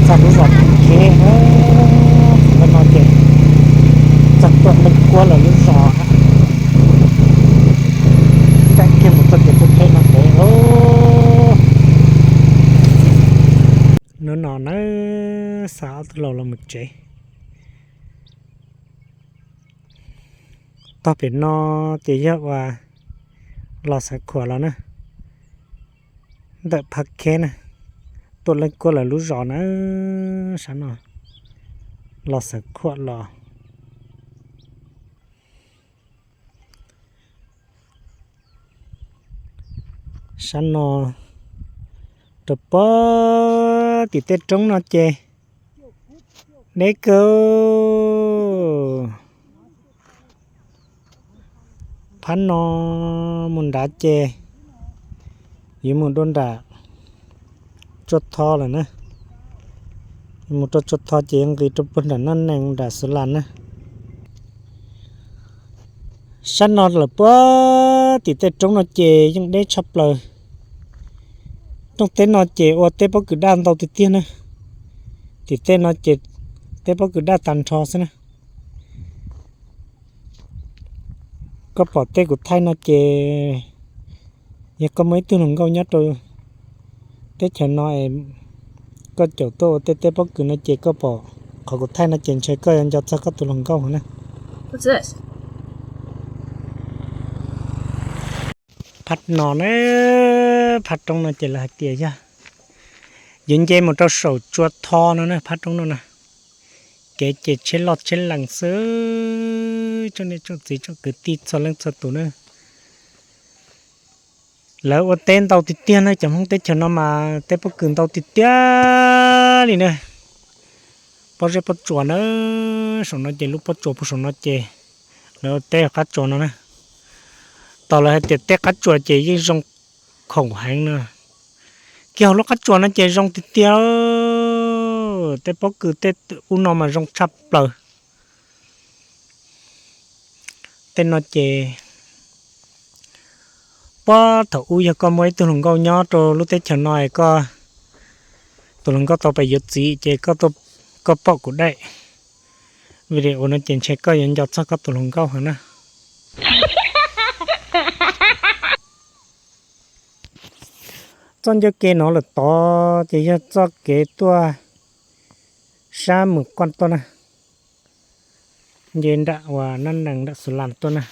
Txog lub zos Phab Kheb, ntawm no ces txog tuaj Leej Kuab lawv lub zos. Ncaim kiag mus txoj kev pub peb no pem. Hnub no nawb, xa ob tug laus los mus tsev. Tog pem no ces yog uas los Xeev Khuam los na, ntawm Phab Kheb na, tuaj Leej Kuab lawv lub zos na, sab no los Xeev Khuam los. Sab no rau puag tim tej roob no ces deb kawg. Phab no mus nrad ces yuav mus dua nram Tsua Tho lawm na. Mus rau Tsua Tho ces yuav nqis rau puag nram Naj Nees nram Xus Las na. Sab no lawm puag tim tej roob no ces yeej deb tshaj plaws. Rooj teb no ces ua teb pob kws daj ntau tiag tiag na. Tim tej no ces teb pob kws daj tag nrho xwb na. Koj pom tej kuv thaij no ces yog koj muaj ib tug hluas nkauj nyob rau teb chaws no es koj caum tuaj ua tej teb pob kws no ces koj pom qhov kuv thaij no ces ntshe koj yuav nco txog koj tus hluas nkauj na. Phab no na, phab roob no ces lawv hais tias yog yuav nce mus rau saum Tsua Tho no na, phab roob no na. Kev ces tsheb loj tsheb lees xwb, tsoom niam tsoom txiv tsoom kwv tij txhua leej txhua tus na. Lawv ua teb ntau tiag tiag na, cov Hmoob teb chaws no mas teb pob kws ntau tiag tiag li na. Pob zeb pob tsuas na, saum no ces lub pob tsuas puag saum no ces lawv ua teb qab tsuas no na. Tos lawv hais tias teb qab tsuas ces yeej zoo khoom heev na. Kiag hauv lub qab tsuas no ces zoo tiag tiag, tej pob kws tej ub no mas zoo tshaj plaws. Tej no ces puag thaum ub yog koj muaj ib tug hluas nkauj nyob rau lub teb chaws no es koj tus hluas nkauj tau pais yuav txiv ces koj pom kuv daim video no ces ntshe koj yuav nco txog koj tus hluas nkauj heev na. Txoj ncauj ke no lawm tod ces yog txoj kev tuaj sab Mws Kuaj tuaj na, nce nram uas Nab Nees nram Xus Las tuaj na.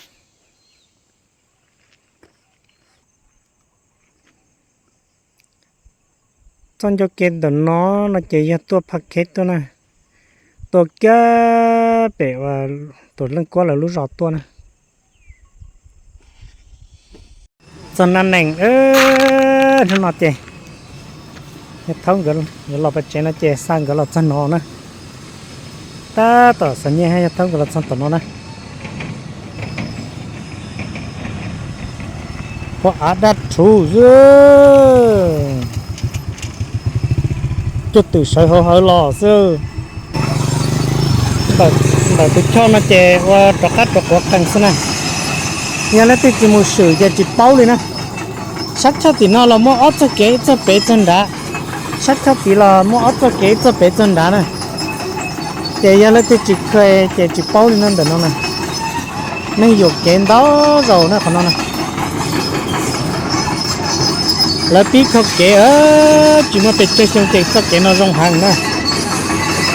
Txoj ncauj ke ntawm no no ces yog tuaj Phaj Kheb tuaj na, tuaj kiag pem uas tus Leej Kuab lawv lub zos tuaj na. Txog Nab Nees, hnub no ces Yawg Thaub nkawd los pem tsev no ces xa nkawd los txog no na. Tab tom xav nyiaj, Yawg Thaub nkawd los txog tom no na. Pom av daj rhuv xwb, cuaj twm sawv hauv hawv los xwb. Ntawm tus choj no ces ua rov qab rov quav qees xwb na. Yog leej twg tsis mus swm ces tsis paub li na. Sab choj tim no los muaj ob txoj kev, ib txoj pem ib txoj nrad. Sab choj tid los muaj ob txoj kev, ib txoj pem ib txoj nrad na. Ces yog leej twg tsis kheev ces tsis paub li no ntawm no na. Neeg yuam kev ntau zaus na qhov no na. Lawv pib kho kev tsis muaj pes tsawg xyoo ces txoj kev no zoo heev na.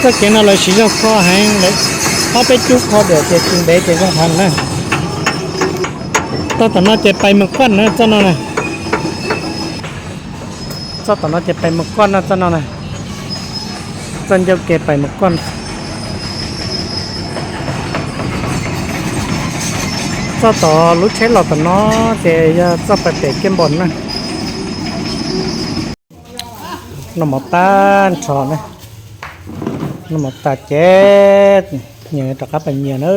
Txoj kev no lawv siv zog kho heev, ob peb cub kho diam ces tsis ntev ces zoo heev na. Txoj tom no ces pais Mws Kuaj na, txoj no na. Txoj tom no ces pais Mws Kuaj na, txoj no na. Txoj ncauj ke pais Mws Kuaj. Txoj tom lub tsheb los tom no ces yog txoj pais pem Kiab Npos na. Noj mov tag nrho na, noj mov tas ces nyias rov qab pais nyias na.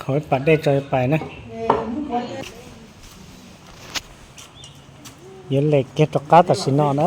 Khaum ib pas dej tso pais na. Yuav les kiag rov qab tam sim no na.